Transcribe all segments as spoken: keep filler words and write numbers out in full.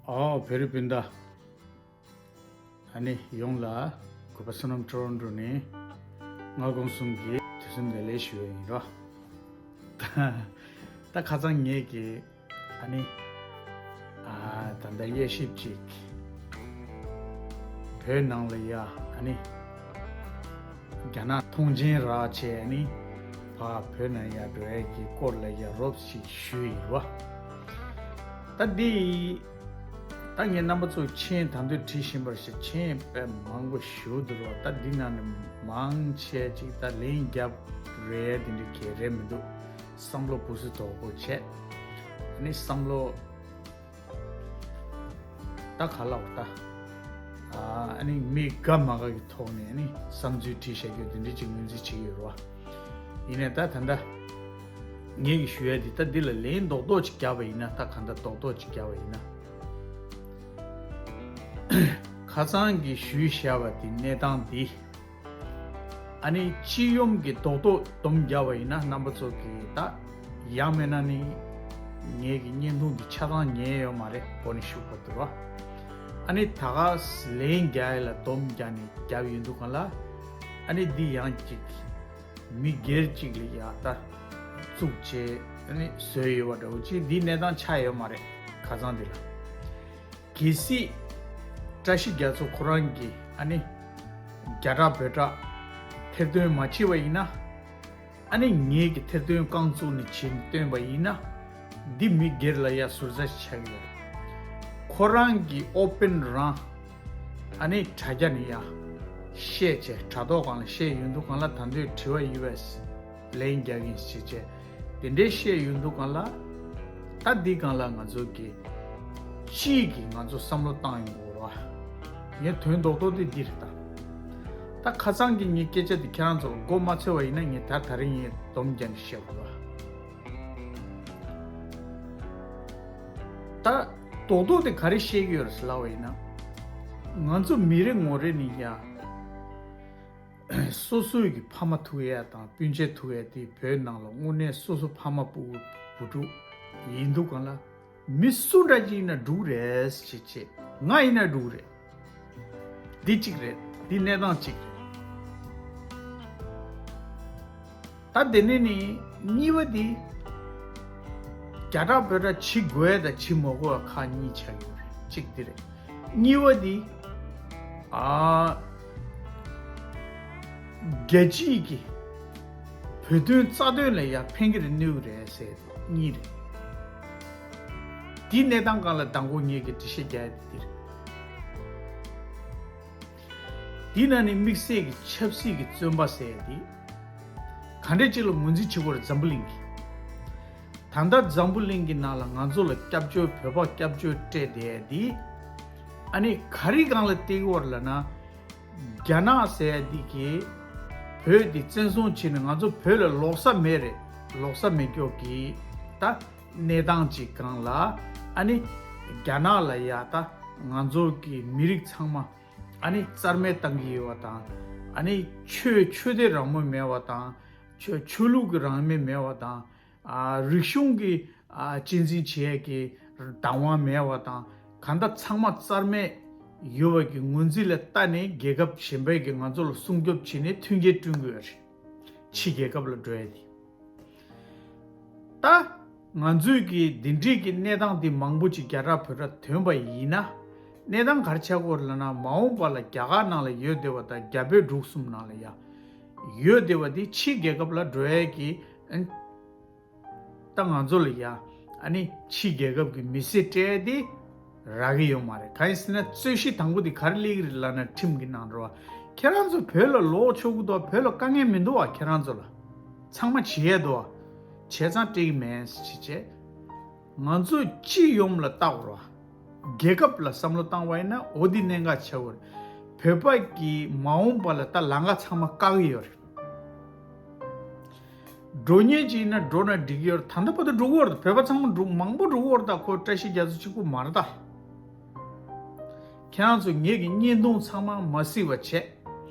ཨོ། བོད་རིགས་སྤུན་ཟླ། ཨ་ནི་ཡོངས་ལ་གུས་པ་བསོད་ནམས་ཊོ་རོན་ཊོ་ནས་སྔ་དགོང་གསུམ་གྱི་དུས་གསུམ་བདེ་ལེགས་ཞུ་བ་ཡིན་རོ། ད་ད་ཁ་སང་ངེད་ཀྱི་ཨ་ནི་ཨ་ད་ལྟ་དབྱེ་ཞིབ་ཅིག་བོད་ནང་ལ་ཡ་ཨ་ནི་རྒྱ་ནག་ཐོངས་མཆན་རག་བྱས་ནི་ཕ་བོད་ནང་ཡར་འགྲོ་ཡས་ཀྱི་སྐོར་ལ་ཡ་རོབ་ཞིག་ཞུས་ཡིན་རོ། ད་འདི་ད་ངས་རྣམ་པ་ཚོ་མཆན་ད་དུང་བྲིས་བཞིན་པར་ཞིག་མཆན་དཔེ་མང་པོ་ཞུ་འདུག་རོ། ད་འདི་ནང་ནས་མང་ཆེ་ཅིག་ད་ལན་རྒྱབ་རེད་འདི་འདྲ་གས་རེད་མི་འདུག་བསམ་བློ་སྤུ་སུ་དོག་པོ་བྱས་ནི་བསམ་བློ། ད་ག་ལ་བ་ད། ཨ་ནི་མི་དགའ་མ་དགའ་གི་ཐོག་ནས་ནི་བསམ་ཚུལ་བྲིས་བཞག་རྒྱུ་དེ་འདྲ་ཅིག་ངོས་འཛིན་བྱེད་ཀྱི་ཡོད་རེད་བ། ཡིན་ནའི་ད་ད་ལྟ་ངེད་ཀྱི་ཞུ་ཡ་འདི་ད་འདི་ལ་ལན་རྡོག་རྡོག་ཅིག་བརྒྱབ་པ་ཡིན་ན། ད་ག་འདྲ་རྡོག་རྡོག་ཅིག་བརྒྱབ་པ་ཡིན་ན། ཁ་སང་གི་ཞུས་བཞག་པ་དེ་གནས་སྟངས་འདི། ཨ་ནི་སྤྱི་ཡོངས་ཀྱི་རྡོག་རྡོག་སྡོམ་རྒྱག་པ་ཡིན་ན་རྣམ་པ་ཚོ་གིས་ད་ཡང་མིན་ན་ནི་ངེད་ཀྱི་བརྙན་ཐུང་འདི་ཆ་ཚང་ཉན་ཡོད་མ་རེད་གོ་ནས་ཞུ་དགོས་འདུག་ར། ཨ་ནི་ད་ག་ལན་རྒྱག་ཡ་ལ་སྡོམ་རྒྱག་ནས་རྒྱབ་ཡོང་དུས་སྒང་ལ་ཨ་ནི་འདི་ཡང་ཅིག་མི་སྒེར་ཅིག་ལ་ཡ་ད་བཙུགས་བྱས་ཨ་ནི་བཟོས་ཡོད་པ་འདྲ་བོ་ཅིག་འདི་གནས་སྟངས་ཆགས་ཡོད་མ་རེད་ཁ་སང་འདི་ལ། གལ་སྲིད་བཀྲ་ཤིས་རྒྱ་མཚོ་ཁོ་རང་གིས་ཨ་ནི་རྒྱ་གྲགས་བོད་གྲགས་ཐེར་འདོན་མ་བྱས་པ་ཡིན་ན། ཨ་ནི་ངེད་ཀྱི་ཐེར་འདོན་རྐང་བཙུགས་ནས་བྱིན་བཏོན་པ་ཡིན་ན། འདི་མི་སྒེར་ལ་ཡ་ཟུར་ཟ་ཞིག་ཆགས་ཀྱི་ཡོད་རེད། ཁོ་རང་གིས་ཨོ་པན་རང་ཨ་ནི་དྲ་རྒྱ་ནས་ཡ་བཤད་བྱས་དྲ་ཐོག་སྒང་ལ་བཤད་ཡོང་དུས་སྒང་ལ་ད་དུང་དྲི་བ་ཡོད་པས། ལན་རྒྱག་གིན་ཞེས་བྱས། དེ་འདྲའི་བཤད་ཡོང་དུས་སྒང་ལ། ད་འདི་སྒང་ལ་ང་ཚོ་གི་གཅིག་གིས་ང་ཚོ་བསམ་བློ་བཏང་ཡོང་དགོས་ར། ངས་དོན་རྡོག་རྡོག་དེ་འདི་རེད་ད། ད་ཁ་སང་གི་ངའི་སྐད་ཆ་དེ་ཁྱེད་རང་ཚོ་ལ་མགོ་མ་ཚོས་པ་ཡིན་ན་ངས་ད་ད་རིང་ངས་སྡོམ་རྒྱག་ནས་བཤད་དགོས་ར། ད་རྡོག་རྡོག་དེ་ག་རེ་བཤད་ཀྱི་ཡོད་རེད་ཟེར་ལབ་པ་ཡིན་ན། ང་ཚོ་མི་རེ་ངོ་རེ་ནས་ཡ། སོ་སོའི་གི་ཕ་མ་ཐུག་ཡས་དང་སྤུན་མཆེད་ཐུག་ཡས་དེ་བོད་ནང་ལ་དངོས་གནས་སོ་སོ་ཕ་མ་སྤུ་གུ་བུ་ཕྲུག་ཡིན་དུས་སྒང་ལ་མི་སུ་འདྲ་ཅིག་ཡིན་ན་འགྲིག་རེད་ཟེར་བྱས། ང་ཡིན་ན་འགྲིག་རེད། འདི་གཅིག་རེད། འདི་གནས་སྟངས་གཅིག་རེད། ད་དེ་ནས་ནི་གཉིས་པ་འདི། རྒྱ་གྲགས་བོད་གྲགས་བྱེད་དགོས་དང་བྱེད་མ་དགོས་པ་ཁག་གཉིས་ཆགས་ཡོད་རེད། གཅིག་འདི་རེད། གཉིས་པ་འདི། ཨ། རྒྱལ་སྤྱིའི་གི་བོད་དོན་རྩ་དོན་ལ་ཡང་ཕན་གྱི་རེད་གནོད་ཀྱི་རེད་ཟེར་གཉིས་རེད། འདི་གནས་སྟངས་སྒང་ལ་མདང་དགོང་ངེད་ཀྱི་འགྲེལ་བཤད་རྒྱག་ཡ་དེ་འདི་རེད། འདི་ན་ནི་དམིགས་བསལ་གྱི་ཆབ་སྲིད་ཀྱི་བཙོན་པ་ཟེར་ཡ་འདི། ག་འདྲས་ཅིག་ལ་ངོས་འཛིན་བྱེད་དགོས་རེད་འཛམ་བུ་གླིང་གི། ད་ལྟ་འཛམ་བུ་གླིང་གི་ནང་ལ་ང་ཚོ་ལ་སྐྱབས་བཅོལ་བོད་པ་སྐྱབས་བཅོལ་སྤྲད་བསྡད་ཡ་འདི། ཨ་ནི་ག་རེ་སྒང་ལ་བལྟས་ཀྱི་ཡོད་རེད་ལབ་ན། རྒྱ་ནག་ཟེར་ཡ་འདི་གིས་བོད་འདི་བཙན་བཟུང་བྱས་ནས་ང་ཚོ་བོད་ལ་ལོག་ས་མེད་རེད། ལོག་ས་མེད་ཀྱོག་གི་ད་གནས་སྟངས་ཅིག་སྒང་ལ་ཨ་ནི་རྒྱ་ནག་ལ་ཡ་ད་ང་ཚོ་གི་མི་རིགས་ཚང་མ་ཨ་ནི་རྩ་མེད་བཏང་གི་ཡོད་པ་དང་། ཨ་ནི་ཆོས་ཆོས་དད་རང་མོས་མེད་པ་དང་། ཆོས་ཆོས་ལུགས་ཀྱི་རང་མོས་མེད་པ་དང་། ཨ་རིག་གཞུང་གི་ཨ་གཅེས་འཛིན་བྱེད་ཡས་ཀྱི་བདག་དབང་མེད་པ་དང་། གང་ལྟར་ཚང་མ་རྩ་མེད་ཡོད་པ་གི་ངོས་འཛིན་ལ་ལྟ་ནས་རྒྱལ་ཁབ་གཞན་པས་ཀྱི་ང་ཚོ་ལ་སྲུང་སྐྱོབ་བྱས་ནས་མཐུན་རྐྱེན་བསྐྲུན་དགོས་རེད། ཕྱི་རྒྱལ་ཁབ་ལ་འགྲོ་ཡས་དེ། ད་ང་ཚོས་ཀྱི་འདི་འདྲས་ཀྱི་གནས་སྟངས་འདི་མང་པོ་ཅིག་རྒྱ་གར་བོད་གྲགས་ཐོན་པ་ཡིན་ན། གནས་སྟངས་ག་རེ་ཆགས་ཀྱི་ཡོད་རེད་ལབ་ན། མ་འོངས་པ་ལ་རྒྱ་གར་ནང་ལ་ཡོད་བསྡད་པ་དང་རྒྱ་བོད་འབྲུག་གསུམ་ནང་ལ་ཡ་ཡོད་བསྡད་པ་འདི་ཕྱི་རྒྱལ་ཁབ་ལ་འགྲོ་ཡས་ཀྱི་ཨ། ད་ང་ཚོ་ལ་ཡ་ཨ་ནི་ཕྱི་རྒྱལ་ཁབ་ཀྱི་མི་སེར་སྤྲད་དེ་རག་གི་ཡོད་མ་རེད། གང་ཡིན་ཟེར་ན་རྩོད་གཞི་དང་པོ་དེ་ག་རེ་སླེབས་ཀྱི་རེད་ལབ་ན་ཁྲིམས་ཀྱི་ནང་འགྲོ་བ། ཁྱེད་རང་ཚོ་བོད་ལ་ལོག་ཆོག་གི་འདུག་བ། བོད་ལ་དཀའ་ངལ་མི་འདུག་བ། ཁྱེད་རང་ཚོ་ལ་ཚང་མ་བྱེད་ཡས་འདུག་བ། བྱས་ཙང་སྤྲད་ཀྱི་མེད་ཟེར་བྱས། ང་ཚོས་སྤྱི་ཡོངས་ལ་བལྟ་དགོས་རེད་བ། རྒྱལ་ཁབ་ལ་བསམ་བློ་བཏང་བ་ཡིན་ན་འོ་འདི་གནད་འགག་ཆེ་བ་རེད། བོད་པ་གི་མ་འོངས་པ་ལ་ད་ལམ་ཁ་ཚང་མ་བཀག་གི་ཡོད་རེད། འགྲོ་མཁན་ཅིག་ཡིན་ན་འགྲོ་ན་འགྲིག་གི་ཡོད་རེད། ད་ལྟ་བར་དུ་འགྲོ་གི་ཡོད་རེད། བོད་པ་ཚང་མ་འགྲོ་མང་པོ་འགྲོ་གི་ཡོད་རེད། ད་ཁོ་བཀྲ་ཤིས་རྒྱ་མཚོ་གཅིག་པུ་མ་རེད་ད། ཁྱེད་རང་ཚོ་ངེད་ཀྱི་བརྙན་ཐུང་ཚང་མ་མ་གཟིགས་པ་བྱས།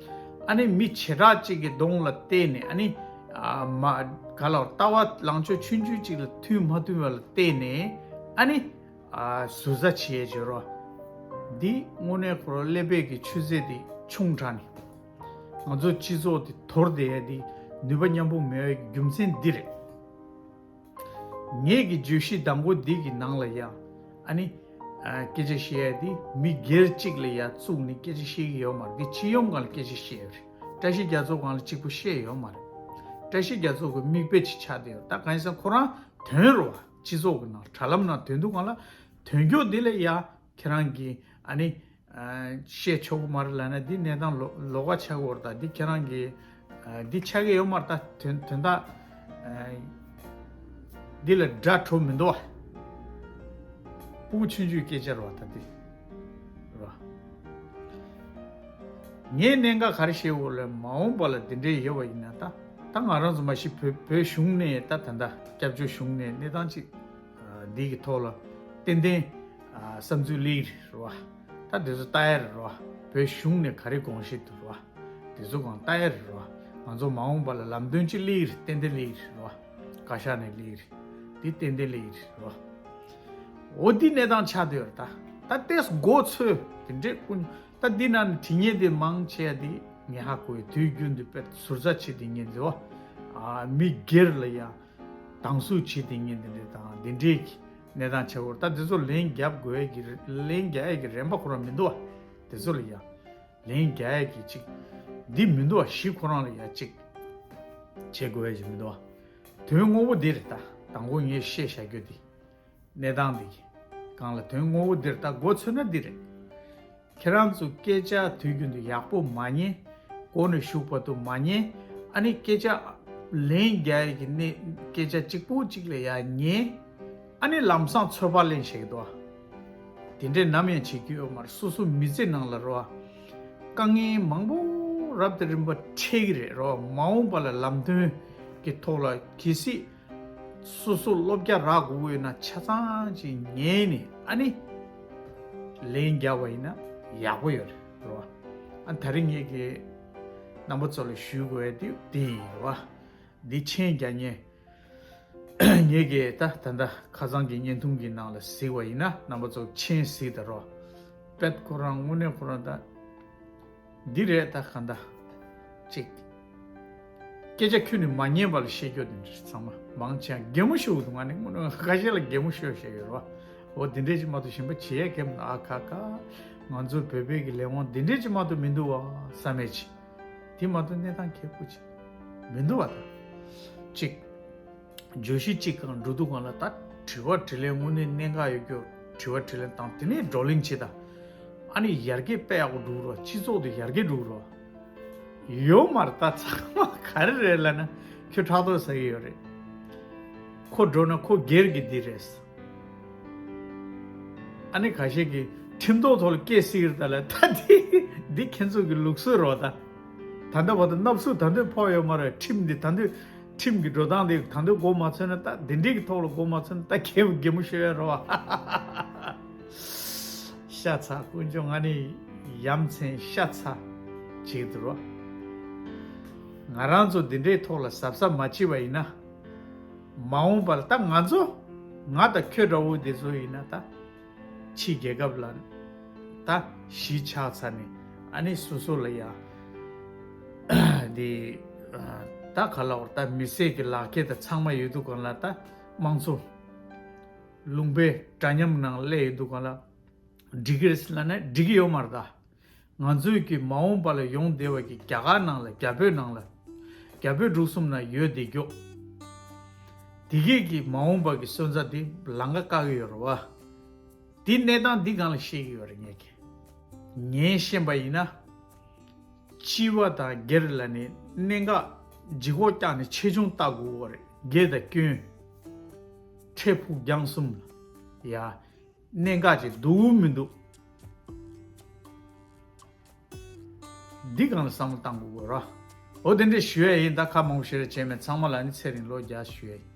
ཨ་ནི་མི་བྱེ་བྲག་ཅིག་གི་གདོང་ལ་བལྟས་ནས། ཨ་ནི་ཨ་མ་ག་ལ་ལྟ་བ་ལངས་ཕྱོགས་ཆུང་ཆུང་ཅིག་ལ་མཐུན་མ་མཐུན་པ་ལ་བལྟས་ནས། ཨ་ནི་ ཨ་ཟུར་ཟ་བྱེད་ཡས་བྱེད་རོགས། འདི་དངོས་གནས་ཁོ་རང་ཀླད་པའི་གི་ཆུ་ཚད་དེ་ཆུང་དྲགས་ནས། ང་ཚོ་སྤྱི་ཚོགས་དེ་དོར་བསྡད་ཡས་དེ་ནུས་པ་མཉམ་སྤུངས་མེད་པའི་རྒྱུ་མཚན་འདི་རེད། ངེད་ཀྱི་བརྗོད་གཞི་དང་པོ་འདི་གི་ནང་ལ་ཡང་ཨ་ནི་ཨ་སྐད་ཆ་བཤད་ཡས་དེ་མི་སྒེར་གཅིག་ལ་ཡང་བཙུགས་ནས་སྐད་ཆ་བཤད་ཀྱི་ཡོད་མ་རེད། འདི་སྤྱི་ཡོངས་སྒང་ལ་སྐད་ཆ་བཤད་ཡས་རེད། བཀྲ་ཤིས་རྒྱ་མཚོ་སྒང་ལ་གཅིག་པུ་བཤད་ཡོད་མ་རེད། བཀྲ་ཤིས་རྒྱ་མཚོ་གི་མིག་དཔེ་ཅིག་ཆགས་བསྡད་ཡོད། ད་གང་ཡིན་ཟེར་ན་ཁོ་རང་དོན་རེད་བ། སྤྱི་ཚོགས་ཀྱི་ནང་དྲ་ལམ་ནང་དོན་དུ་གང་ལ་དོན་འཁྱོག་འདི་ལ་ཡ་ཁྱེད་རང་གིས་ཨ་ནི་ཨ་བཤད་ཆོག་གི་མ་རེད་ལབ་ན་འདི་གནས་སྟངས་ལོགས་ལོགས་ཀ་ཆགས་ཀྱི་ཡོད་རེད། ད་འདི་ཁྱེད་རང་གིས་ཨ་འདི་ཆགས་ཀྱི་ཡོད་མ་རེད། ད་དོན་དོན་དག་ཨ་འདི་ལ་དགྲ་བྲོ་མི་འདུག་བ། སྤུ་གུ་ཆུང་ཆུང་སྐད་ཆ་རེད་བ། ད་འདི་རེད་བ། ངས་གནད་འགག་ག་རེ་བཤད་འོ་ལ་མ་འོངས་པ་ལ་འདི་འདྲའི་ཡོད་པ་ཡིན་ན། ད་ད་ང་རང་ཚོ་མ་གཞི་བོད་བོད་གཞུང་ནས་ད་ད་ད་སྐྱབས་བཅོལ་གཞུང་ནས་གནས་སྟངས་ཅིག་འདི་གི་ཐོག་ལ་ཏན་ཏན་བསམ་ཚུལ་སླེབས་རེད་བ། ད་དེ་ཚོ་ལྟ་ཡ་རེད་བ། བོད་གཞུང་ནས་ག་རེ་དགོངས་བཞེས་འདུག་རེད་བ། དེ་ཚོ་གང་ལྟ་ཡ་རེད་བ། ང་ཚོ་མ་འོངས་པ་ལ་ལམ་སྟོན་ཅིག་སླེབས་རེད། ཏན་ཏན་སླེབས་རེད་བ། བཀའ་ཤག་ནས་སླེབས་རེད། འདི་ཏན་ཏན་སླེབས་རེད་བ། འོ་འདི་གནས་སྟངས་ཆགས་བསྡད་ཡོད་རེད། ད་ད་ལྟས་མགོ་ཚོས་དེ་འདྲས་ཀུན། ད་འདི་ནང་ནས་དྲི་ངན་དེ་མང་ཆེ་བ་དེ་ངས་ཧ་གོ་ཡོད། དུས་རྒྱུན་དུ་དཔེ་ཟུར་ཟ་བྱེད་དེ་ངན་དེ་བ། ཨ་མི་སྒེར་ལ་ཡང་སྡང་ཟུག་བྱེད་དེ་ངན་དེ་འདྲས་དང་དེ་འདྲས་ཀྱི་གནས་སྟངས་ཆགས་ཡོད་རེད། ད་དེ་ཚོ་ལན་རྒྱབ་དགོས་ཡས་ཀྱི་རེ་ལན་རྒྱག་ཡས་ཀྱི་རན་པ་ཁོ་རང་མི་འདུག་བ། དེ་ཚོ་ལ་ཡང་ལན་རྒྱག་ཡས་ཀྱི་ཅིག་འདི་མི་འདུག་བ། གཞི་ཁོ་རང་ལ་ཡང་ཅིག་བྱེད་དགོས་ཡས་ཅིག་མི་འདུག་བ། དོན་དངོས་པོ་འདི་རེད། ད་དང་པོ་ངས་བཤད་བཞག་རྒྱུ་འདི། གནས་སྟངས་འདི་གི་སྒང་ལ་དོན་དངོས་པོ་འདིར་ད་མགོ་ཚོས་ན་འདི་རེད། ཁྱེད་རང་ཚོ་སྐད་ཆ་དུས་རྒྱུན་དུ་ཡག་པོ་མ་ཉན། འགོ་ནས་མཇུག་བར་དུ་མ་ཉན། ཨ་ནི་སྐད་ཆ་ལན་རྒྱག་ཡས་ཀྱི་གནས་སྐད་ཆ་གཅིག་པོ་གཅིག་ལ་ཡང་ཉན། ཨ་ནི་ལམ་སང་ཚོད་དཔག་ལེན་བྱེད་ཀྱི་འདུག་བ། དེ་འདྲས་ནམ་ཡང་བྱེད་རྒྱུ་ཡོད་མ་རེད། སོ་སོ་མི་ཚེ་ནང་ལ་རོ། དཀའ་ངལ་མང་པོ་རབ་དང་རིམ་པ་འཕྲད་ཀྱི་རེད་རོ། མ་འོངས་པ་ལ་ལམ་སྟོན་གྱི་ཐོག་ལ་གལ་སྲིད་སོ་སོ་བློ་རྒྱ་རག་དགོས་ཡོད་ན་ཆ་ཚང་ཅིག་ཉན་ནས་ཨ་ནི་ལན་རྒྱག་པ་ཡིན་ན་ཡག་པོ་ཡོད་རེད་རོ། ཨ་ད་རིང་ངེད་ཀྱིས་རྣམ་པ་ཚོ་ལ་ཞུ་དགོས་ཡ་དེ་དེ་ཡིན་རོ། འདི་མཆན་རྒྱག་མཁན། ངེད་ཀྱིས་ད་ད་ལྟ་ཁ་སང་གི་བརྙན་ཐུང་གི་ནང་ལ་གཟིགས་པ་ཡིན་ན་རྣམ་པ་ཚོ་མཆན་གཟིགས་དང་རོ། དཔེ་ཁོ་རང་དངོས་གནས་ཁོ་རང་ད་འདི་རེད། ད་ག་འདྲ་ཅིག་སྐད་ཆ་ཁྱོན་ནས་མ་ཉན་པ་ལ་བཤད་རྒྱུ་འདི་འདྲ་ཚང་མ་མང་ཆེ་བ་གད་མོ་ཤོར་འདུག་ང་ནི་དངོས་གནས་ཁ་ཤས་ལ་གད་མོ་ཤོར་བཤད་ཡོད་རོ། འོ་འདི་འདྲས་ཅིག་མ་གཏོགས་གཞན་པ་བྱེད་ཡ་གད་མོ་ཨ་ཁ་ཁ། ང་ཚོ་བོད་པའི་གི་ལས་དབང་འདི་འདྲས་ཅིག་མ་གཏོགས་མི་འདུག་བ་བསམ་མེད་ཅིག་དེ་མ་གཏོགས་གནས་སྟངས་ཁྱད་པོ་ཅིག་མི་འདུག་བ། ད་ཅིག་བརྗོད་གཞི་གཅིག་སྒང་འགྲོ་དུས་སྒང་ལ་ད་དྲི་བ་དྲིས་ལན་དངོས་གནས་གནད་འགག་ཡོད་རྒྱུ་དྲི་བ་དྲིས་ལན་བཏང་། དེ་ནས་བགྲོ་གླེང་བྱེད་དང་། ཨ་ནི་ཡར་རྒྱས་དཔེ་ཡག་པོ་འགྲོ་གི་རེད་བ། སྤྱི་ཚོགས་དེ་ཡར་རྒྱས་འགྲོ་གི་རེད་བ། ཡོད་མ་རེད། ད་ཚང་མ་ག་རེ་རེད་ལབ་ན་ཁྱོད་ཕྲག་དོག་ཟ་གི་ཡོད་རེད། ཁོ་འགྲོ་ན་ཁོ་སྒེར་གྱི་འདི་རེད། ཨ་ནི་ཁ་ཤས་ཀྱིས་ཁྲིམས་ཐོག་ཐོག་ལ་སྐད་སྲིད་རེད་ད་ལ། ད་འདི་འདི་ཁྱེད་ཚོ་གི་ལུགས་སྲོལ་རོ། ད་ད་ལྟ་བར་དུ་སྣབས་སུ་ད་འདོད་ཕོག་ཡོད་མ་རེད། ཁྲིམས་འདི་ད་འདོད་ཁྲིམས་ཀྱི་འགྲོ་སྟངས་འདི་ད་འདོད་མགོ་མ་ཚོས་ན། ད་འདི་འདྲས་ཀྱི་ཐོག་ལ་མགོ་མ་ཚོས་ན་ད་གད་མོ་གད་མོ་ཤོར་ཡ་རོ། ཤ་ཚ་དཀོན་མཆོག་ང་ནི་ཡ་མཚན་ཤ་ཚ་བྱེད་འདུག་རོ། ང་རང་ཚོ་འདི་འདྲའི་ཐོག་ལ་གཟབ་གཟབ་མ་བྱས་པ་ཡིན་ན། མ་འོངས་པར་ད་ང་ཚོ་ང་དང་ཁྱོད་འདྲ་བོ་འདི་ཚོ་ཡིན་ན་ད་ཕྱི་རྒྱལ་ཁབ་ལ་ད་གཞིས་ཆགས་ཚར་ནས་ཨ་ནི་སོ་སོ་ལ་ཡ་འདི་ད་ག་ལ་བར་ད་མི་སེར་གྱི་ལག་ཁྱེར་དང་ཚང་མ་ཡོད་དུས་སྒང་ལ་ད་དམངས་གཙོ་ལུང་པའི་འདྲ་མཉམ་ནང་སླེབས་ཡོད་དུས་སྒང་ལ་འགྲིག་གི་རེད་ལབ་ན་འགྲིག་གི་ཡོད་མ་རེད་ད། ང་ཚོའི་གི་མ་འོངས་པ་ལ་ཡོང་བསྡད་པ་གི་རྒྱ་གར་ནང་ལ་རྒྱ་བོད་ནང་ལ་རྒྱ་བོད་འབྲུག་གསུམ་ན་ཡོད་བསྡད་རྒྱུ། དེ་གས་ཀྱི་མ་འོངས་པ་གི་སོན་རྩ་དེ་ལམ་ཁ་བཀག་གི་ཡོད་རེད་བ། དེ་གནས་སྟངས་འདི་སྒང་ལ་བཤད་ཀྱི་ཡོད་རེད་ངས་ཀྱི། ངས་ཤེས་པ་ཡིན་ན། སྤྱི་བ་དང་སྒེར་ལ་ནི་གནད་འགག་ལྗིད་ཁོག་བཀྱགས་ནས་ཆེ་ཆུང་བལྟ་དགོས་པ་རེད། དགེ་དང་སྐྱོན། འཕྲལ་ཕུགས་རྒྱང་གསུམ་ལ་ཡ། གནད་འགག་ཅིག་འདུག་མི་འདུག་འདི་སྒང་ལ་བསམ་བློ་བཏང་དགོས་ར། འོ་དེ་འདྲས་ཞུ་ཡ་ཡིན། ད་ཁ་མང་པོ་ཞེ་དྲག་བྱས་མེད། ཚང་མ་ལ་ནི་ཚེ་རིང་ལོ་བརྒྱ་ཞུ་ཡ་ཡིན།